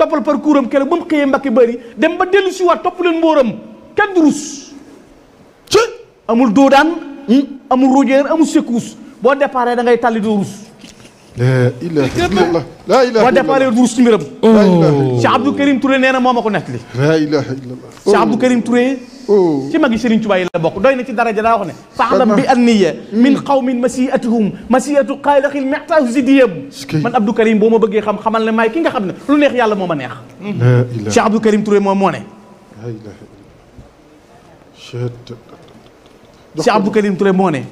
toppal parcours am keroog ba mu xëyee Mbàkke Bari dem ba dellu si waat topp leen mbóoram kenn du rus amul doodaan amul rojeer amul secousse boo déparé da ngay tàlli doo rus la ilaha illallah la ilaha boo déparé du rus ci mbiram Cheikh Abdou Karim Touré nee na moo ma ko nettali la ilaha illallah Cheikh Abdou Karim Touré ci magi Serigne Touba yi la bokk doy na ci daraja daa wax ne fa'lam bi anniya min qawmin masiatuhum masiatu xaaliqil mextaahu zidiyam man Abdou Karim boo ma bëggee xam xamal ne maay ki nga xam ne lu neex yàlla moo ma neex Cheikh Abdou Karim Touré moom moo ne Cheikh Abdou Karim Touré moo ne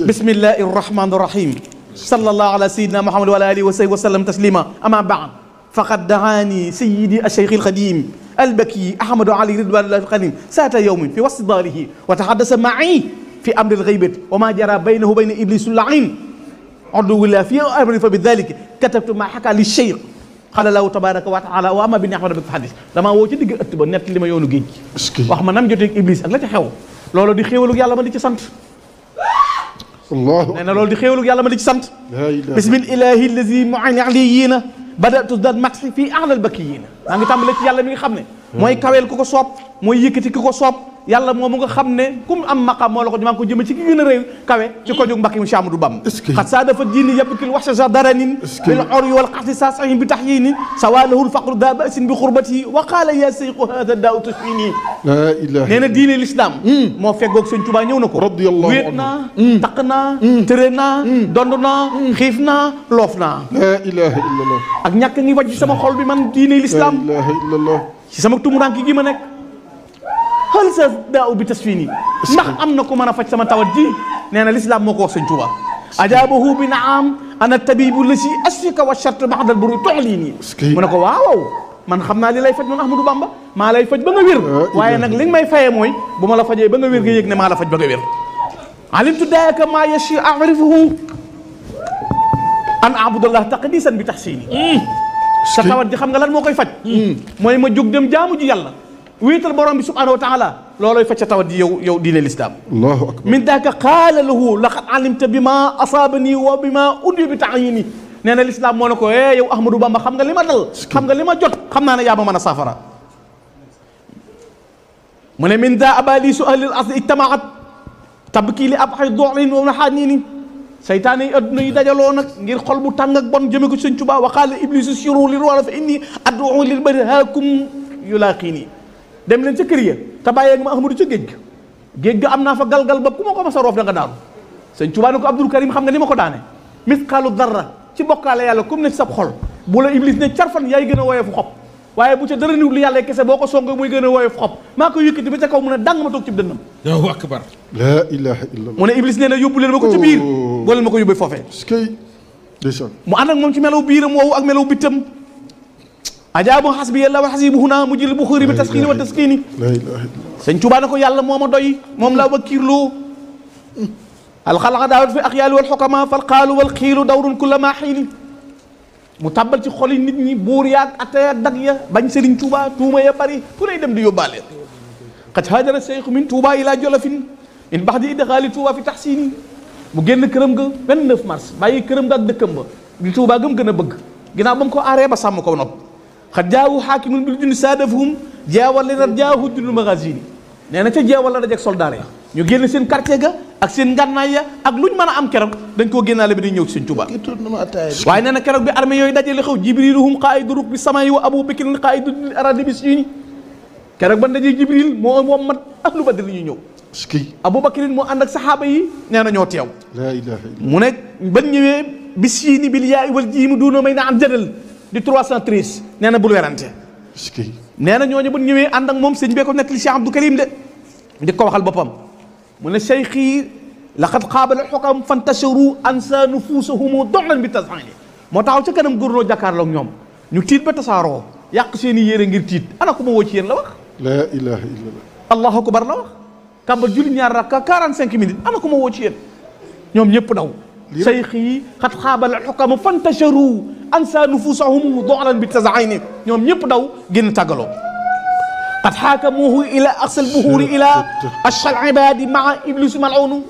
bismillahi rahmani rahim sallallahu ala sayyidina Muhammad wa ala alihi wa sahbihi wa sallam taslima ama ba'd faqad daani sayyidi ash-shaykh al-qadim البكي أحمد علي رضوان الله القديم سات يوم في وسط داره وتحدث معي في أمر الغيبة وما جرى بينه وبين إبليس اللعين عدو الله في أمر فبذلك كتبت ما حكى للشيخ قال الله تبارك وتعالى وأما بني أحمد بك فحدث لما وجه ديغ ëtt ba net li ma yoonu géej wax ma nam jotee ak Iblis ak la ci xew loolu di xéewalu yàlla ma di ci sant Allah nee na loolu di xéewalu yàlla ma di ci sant bismillahi allazi mu'in aliyina بدأت تزداد مدحي في أعلى البكيين maa ngi tàmbale ci yàlla mi nga xam ne mooy kaweel ku ko soob mooy yëkkati ku ko soob yàlla moom mu nga xam ne kum am maqam moo la ko maa ngi ko jëme ci ki gën a réew kawe ci ko jóg Mbàkke mu Cheikh Amadou Bamba xat saa dafa diini yabkil waxsa sa daranin bil uryi wal qahti sa sahin bi tahyini sawalahul faqru da ba'sin bi xurbati wa qala ya sayqu hada da'u tashfini la ilaha nee na diine l'islam moo feggoog Sëñ Tuubaa ñëw na ko wéet naa taq naa tëre naa dond naa xiif naa loof naa la ilaha illallah ak ñàkk ngi wàcc sama xol bi man diine l'islam la ilaha illallah ci sama tumuranke gi ma nekk xal sa daaw bi tasfini ndax am na ko mën a faj sama tawat ji nee na l'islam moo ko wax Sëñ Tuubaa ajaabahu bi naam ana tabibu la si asfika wa charte baxdal buru toxlii nii mu ne ko waaw man xam naa li lay faj man Ahmadou Bamba maa lay faj ba nga wér waaye nag li nga may fayee mooy bu ma la fajee ba nga wér nga yëg ne maa la faj ba nga wér alimtu daaka maa yashi arifuhu an abudallah taqdisan bi taxsini sa tawat ji xam nga lan moo koy faj mooy ma jóg dem jaamu ji yàlla wéetal borom bi subhanahu wa taala looloy faj sa tawat ji yow diine l'islam allahu akbar min daaka qaala lahu laqad alimta bi ma asaabani wa bi ma undi bi taayini nee na l'islam moo ne ko yow Ahmadou Bamba xam nga li ma dal xam nga li ma jot xam naa ne yaa ma mën a saafara mu ne min daa abalisu ahlil asli ijtamaat tabkii li ab xay doolin wa naxaanini seytaane yi adduna yi dajaloo nag ngir xol bu tàng ak bon jëme ko Sëñ Tuubaa wa qaala iblisu siru li wala fa inni ad'u lil bari haakum yulaaqini dem leen ca kër ya te bàyyeeg ma Ahmadu ca géej ga am naa fa galgal ba ku ma ko mas a roof da nga daanu Sëñ Tuubaa ne ko Abdul Karim xam nga ni ma ko daane misqaalu darra ci bokkaale yàlla comme ne ci sab xol bu la iblis ne carfan yaay gën a woyofu xob waaye bu ca dara niwul li yàlla kese boo ko song muy gën a woyofu xob maa ko yëkkati ba ca kaw mu ne dang ma toog ci dënnam Allahu akbar la ilaha illallah mu ne iblis nee na yóbbu leen ma ko ca biir boo leen ma ko yóbbee foofee mu ànd ak moom ci melaw biiram woowu ak melaw bittam ajaabu xasbi yàlla wa xasibu huna mu jël buxuri bi tasxiini wa taskiini Sëñ Tuubaa ne ko yàlla moo ma doy moom laa wakiirloo alxalqa daawat fi axyaali wal xukama fal qaalu wal xiilu dawrun kulla maa xiini mu tàbbal ci xoli nit ñi buur yaag ataya dag ya bañ Sëriñ Tuubaa tuuma ya bari fu lay dem di yóbbaale qad haajara cheikhu min Tuubaa ilaa Jolofin min baxdi idxaali Tuubaa fi taxsiini mu génn këram ga 29 mars bàyyi këram ga ak dëkkam ba di Tuubaa gëm gën a bëgg ginnaaw ba mu ko aaree ba sàmm ko nopp xat jaawu xaakimun bil junni saadafahum jeewal li nat jaahu junnul magazini nee na ca jeewal la dajeeg soldaar ya ñu génn seen quartier ga ak seen ngànnaay ya ak luñ mën a am keroog dañ koo génnaale bi di ñëw ci Sëñ Tuubaa waaye nee na keroog bi armée yooyu dajee li xew jibriluhum qaa'idu rukbi samaa'i wa abu bakrin qaa'idu aradi bi siini keroog ban dajee jibril moo mat ahlu badr li ñu ñëw abu bakrin moo ànd ak saxaaba yi nee na ñoo teew la ilaha illa mu ne ban ñëwee bi siini bil yaa'i wal jiimi duuna may na am jadal di 313 nee na bul werante nee na ñooñu bu ñëwee ànd ak moom sëñ bee ko nekk li Cheikh Abdou Karim de di ko waxal boppam mu ne cheikhi laqad qaabala xukam fantasharu ansa nufuusahum doxlan bi tasani moo taxaw ca kanam góornoo jàkkaarloo ak ñoom ñu tiit ba tasaaroo yàq seen i yére ngir tiit ana ko ma woo ci yéen la wax la ilaha illallah allahu akbar la wax kàmbar julli ñaar rakka 45 minutes ana ko ma woo ci yéen ñoom ñëpp daw cheikhi xat qaabala xukam fantasharu ansa nufuusahum doxlan bi tasani ñoom ñëpp daw génn tàggaloo qad xaakamuhu ila aqsal buhuuri ila ashal ibadi maa iblis mal'uunu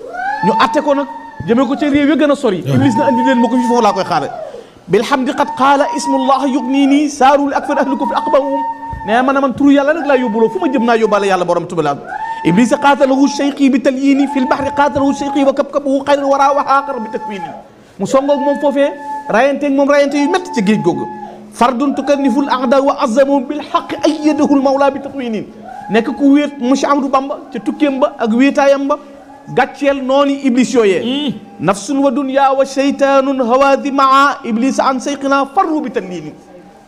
ñu atte ko nag jëmee ko ca réew ya gën a sori iblis na andi leen ma ko fi foofu laa koy xaare bilhamdi qad qaala ismullah yugnini saarul akfar ahliku fi aqbahum nee man turu yàlla nag laa yóbbuloo fu ma jëm naa yóbbaale yàlla borom tubalaam iblisa qaatalahu cheyqi bi talyini fi lbahri qaatalahu cheyqi wa kabkabahu xayran wara wa aaxar bi takwini mu songoog moom foofee rayanteeg moom rayante yu métti ca géej googu fardun tukannifu l aada wa azamu bil xaqi ayyadahu l mawla bi takwinin nekk ku wéet monsieur Amadou Bamba ca tukkeem ba ak wéetaayam ba gàcceel nooni iblis yooyee nafsun wa dunya wa sheytaanun hawaadi maa iblis an sayqina farru bi talyini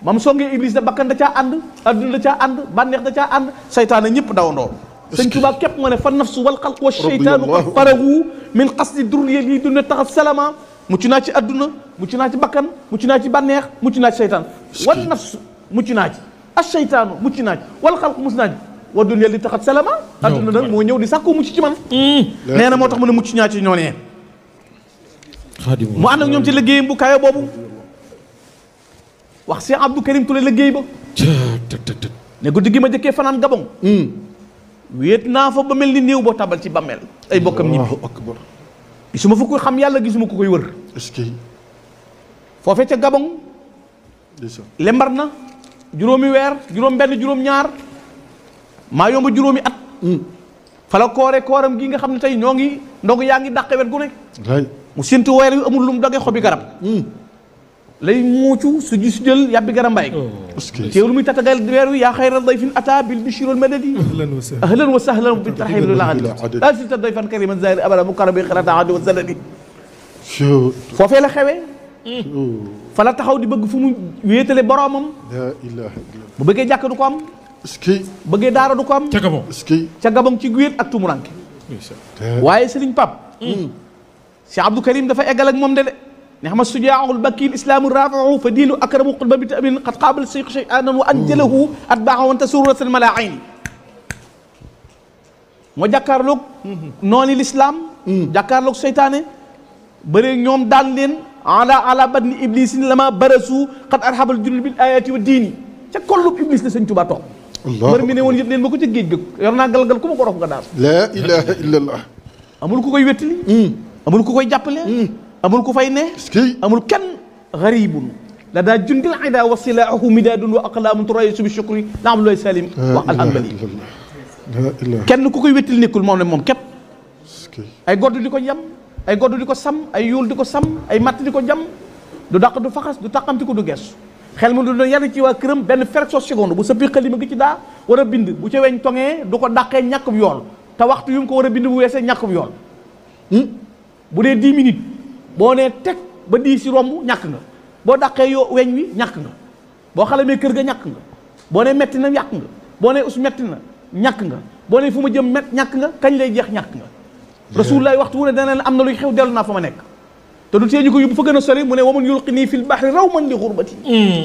mam songee iblis da bakkan da caa ànd adduna da caa ànd bànneex da caa ànd saytaana ñëpp dawandoo sëñ Tuubaa képp moo ne fa nafsu wal xalq wa sheytaanu qad faragu min qasdi durriya lii duna taxat salama mucc naa ci adduna mucc naa ci bakkan mucc naa ci bànneex mucc naa ci seytaan wal nafsu mucc naa ci as seytaanu mucc naa ci wal xalq mucc naa ci wa dunya li taxat salama adduna nag moo ñëw di sàkku mucc ci man nee na moo tax mu ne mucc ñaa ci ñoonee mu ànd ak ñoom ci liggéeyam bu kayo boobu wax Cheikh Abdou Karim Touré liggéey ba ne guddi gi ma jëkkee fanaan Gabon wéet naa fa ba mel ni néew boo tabal ci bammeel ay bokkam ñibbi akbar gisuma fa koy xam yàlla gisuma ko koy wër est-ce que foofee ca Gabon lembar na juróomi weer juróom benn juróom ñaar maa yomba juróomi at fala koore kooram gi nga xam ne tey ñoo ngi ndog yaa ngi dàqe wet gu nekk mu séntu weer yu amul lu mu doge xobi garab lay muucu su jël yàbbi garab mbay teewlu muy tatagal weer wi yaa xayra dayfin ata bil bishri wal madadi ahlan wa sahlan bi tarhib lil ahadi la silta dayfan kariman zahir abada mukarram bi xirata adi wa sanadi foofee la xewee fa la taxaw di bëgg fu mu wéetale boromam la ilaha illallah bu bëggee jàkk du ko am est-ce que bëggee daara du ko am ca Gabon est-ce que ca Gabon ci wéet ak tumuranke waaye Serigne Pape Cheikh Abdou Karim dafa eggal ak moom de نعم السجاع البكي الاسلام الرافع فدين اكرم قلب بتامين قد قابل الشيخ شيئا وانجله اتباعه وانت سوره الملاعين moo jàkkaarloog noonu l'islam jàkkaarloog seytaane bëri ñoom daan leen ala badni iblisin lama barasu qad arhabal junul bil ayati wa diini ca kollub iblis la sëñ Tuubaa toog mbër mi ne woon yët leen ma ko ca géej ga yor naa galgal ku ma ko rof nga daal la ilaha illallah amul ku koy wettali amul ku koy jàppale amul ku fay ne amul kenn garibun la daa jundil ida wa silaahu midaadun wa aqlaamun turayisu bi shukri la am looy salim wax alhanbali kenn ku koy wettil nekkul moom ne moom képp ay godd di ko jam ay godd di ko sam ay yuul di ko sam ay matt di ko jam du dàq du faxas du tàqamti ko du gees xel mu du doon yar ci waa këram benn fraction seconde bu sëppi xalima gi ci daa war a bind bu ca weñ tongee du ko dàqee ñàkkub yool te waxtu yu mu ko war a bind bu weesee ñàkkub yool bu dee 10 minutes boo nee teg ba 10 si romb ñàkk nga boo dàqee yoo weñ wi ñàkk nga boo xalamee kër ga ñàkk nga boo nee metti na ñàkk nga boo nee us metti na ñàkk nga boo nee fu ma jëm ñàkk nga kañ lay jeex ñàkk nga rasulullah waxtu wu ne dana leen am na luy xew dellu naa fa ma nekk te du tee ñu ko yóbbu fa gën a sori mu ne waman yulqini fil bahri raw man li xurbati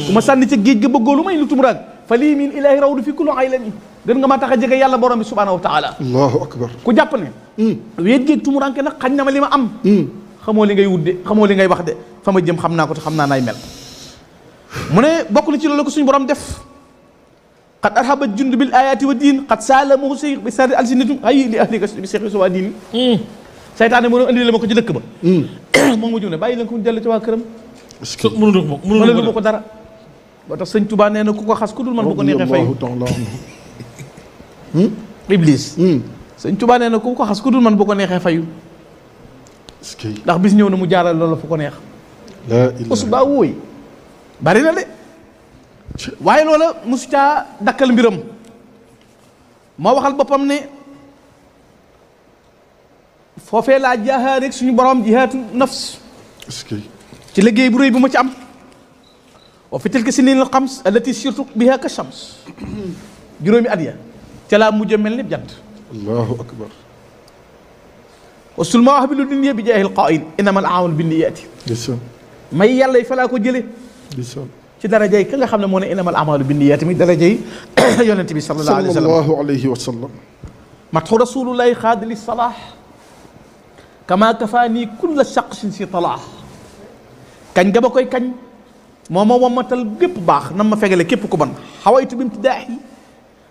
su ma sànni ca géej ga bëggoo lu may lu tumuraag fa lii min ilahi raw du fi kullu aylami gën nga maa tax a jege yàlla borom bi subhanahu wa taala allahu akbar ku jàpp ne wéet géej tumuranke nag xañ na ma li ma am xamoo li ngay wut de xamoo li ngay wax de fa ma jëm xam naa ko te xam naa naay mel mu ne bokk na ci loolu ko suñu borom def qad arhaba jund bil ayati wa diin qad saalamuhu sey bi sari alsinatum ay li ahlika bi seex suwa diin saytaane mënoo indi la ma ko ci dëkk ba moom ma jum ne bàyyi leen ko mu dellu ci waa këram mënulu ma ko dara boo tax sëñ Tuubaa nee na ku ko xas ku dul man bu ko neexee fayu iblis sëñ Tuubaa nee na ku ko xas ku dul man bu ko neexee fayu ndax bis ñëw na mu jaaral loolu fu ko neex usuba wóoy bari na de waaye loola mosu caa dakkal mbiram moo waxal boppam ne foofee laa jaaxaa rek suñu borom jihaatu nafs ci liggéey bu rëy bu ma ci am wa fi tilka sinin al xams allati sirtu biha ka shams juróomi at ya ca laa mujj mel ni jant allahu akbar wasul ma wax bi lu dunya bi jaahil qaa'il innama al a'malu binniyaati may yàlla yi fa laa ko jële ci darajay ka nga xam ne moo ne innama al a'malu binniyaati mi darajay yonent bi sallallahu alayhi wa sallam matxu rasulullahi xaadili salaax kama kafaani kulla shaqsin si talaax kañ ga ba koy kañ moo ma wammatal gépp baax nam ma fegale képp ku ban xawaytu bi imtidaahi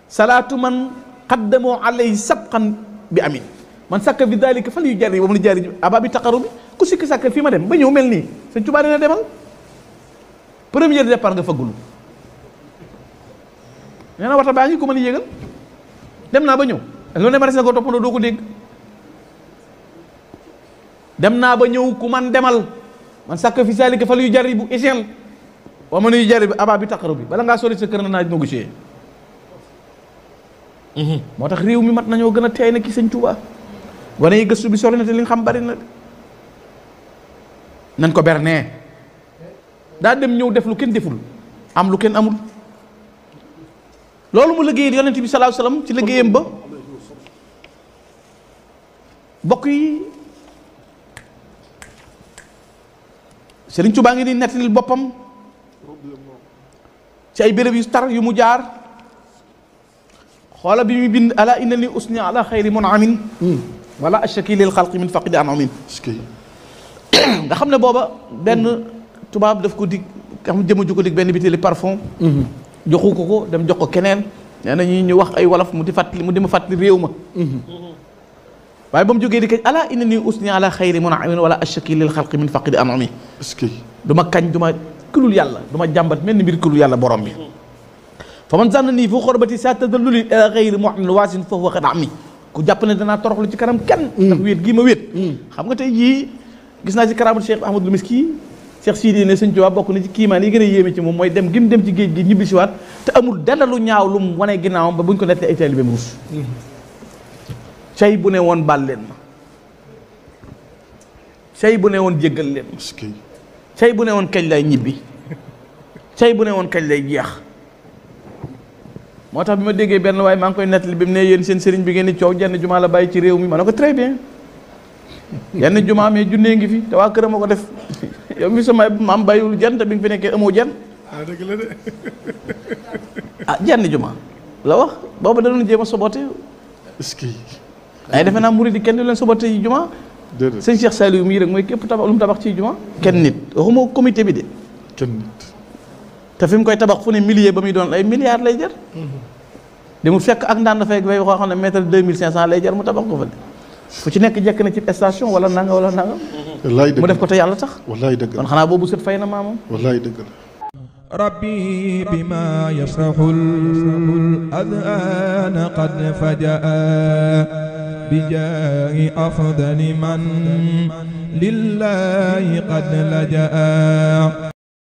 salaatu man qaddamoo alayhi sabqan bi amin man sàkka bi dalika fal yu jari ba mu jaari aba bi taqaru bi ku sikki sàkka fii ma dem ba ñëw mel nii sëñ Tuubaa dina demal premier départ nga fëggulu nee na wata baa ngi ko mën a yéegal dem naa ba ñëw loolu ne ma des na ko toppandoo doo ko dégg dem naa ba ñëw ku man demal man sàkk fi saalika fa luy jari bu échelle wa man yu jari bi aba bi taqaru bi bala ngaa sori sa kër na naaj négocier moo tax réew mi mat nañoo gën a teey na ki sëñ Tuubaa wane yi gëstu bi sori na te li nga xam bari na nañ ko bernee daa dem ñëw def lu kenn deful am lu kenn amul loolu mu liggéey yonent bi sallallahu alayhi wasallam ci liggéeyam ba bokk yi Sëriñ Tuubaa ngi ni nettalil boppam ci ay béréb yu tar yu mu jaar xoola bi muy bind ala inna ni usni ala xayri munamin wala ashaki lil xalqi min faqidi anamin nga xam ne booba benn tubaab daf ko dig xam jëma ju ko dig benn bitéeli parfum joxu ko dem jox ko keneen nee na ñu wax ay wolof mu di ma fàttali réew ma waaye ba mu jógee di kañ ala inna ni usni ala xayri munamin wala ashaki lil xalqi min faqidi anami du ma kañ du ma kulul yàlla du ma jàmbat mel ni mbir kulul yàlla borom bi fa man zanna nii fu xorbati sa tadalluli ila xayri mu'min waasin fa huwa qad ami ku jàpp ne danaa toroxlu ci kanam kenn ndax wéet gii ma wéet xam nga tey jii gis naa ci karaamatu Cheikh Ahmadul Miski Cheikh Sidi ne sëñ Tuubaa bokk na ci kiimaan yi gën a yéeme ci moom mooy dem gi mu dem ci géej gi ñibbi si waat te amul dara lu ñaaw lu mu wane ginnaawam ba buñ ko nettee ay taalibeem ruus cay bu ne woon baal leen ma cay bu ne woon jéggal leen ma cay bu ne woon kañ lay ñibbi cay bu ne woon kañ lay jeex moo tax bi ma déggee benn waaye maa ngi koy nettali bi mu ne yéen seen sëriñ bi ngeen di coow jenn jumaa la bàyyi ci réew mi ma ne ko très bien jenn jumaa mais junnee ngi fi te waa këram a ko def yow mi sama maam bàyyiwul jenn te bi nga fi nekkee amoo jenn dëgg la de jenn jumaa la wax booba da doon jéem a sobote est-ce que ay defe naa murid yi kenn du leen sobote yi jumaa sëñ Cheikh Saliou mii rek mooy képp tabax lu mu tabax ci jumaa kenn nit waxuma comité bi de kenn nit te fi mu koy tabax fu ne millier ba muy doon ay milliards lay jar di mu fekk ak ndaan dafay bay waxoo xam ne mètre 2500 lay jar mu tabax ko fa fu ci nekk jekk na ci station wala nanga wala nanga wallaay dëgg mu def ko te yàlla tax wallaay dëgg kon xanaa boobu sët fay na maamam wallaay dëgg la ربي بما يفرح الأذان قد فجأ بجاه أفضل من لله قد لجأ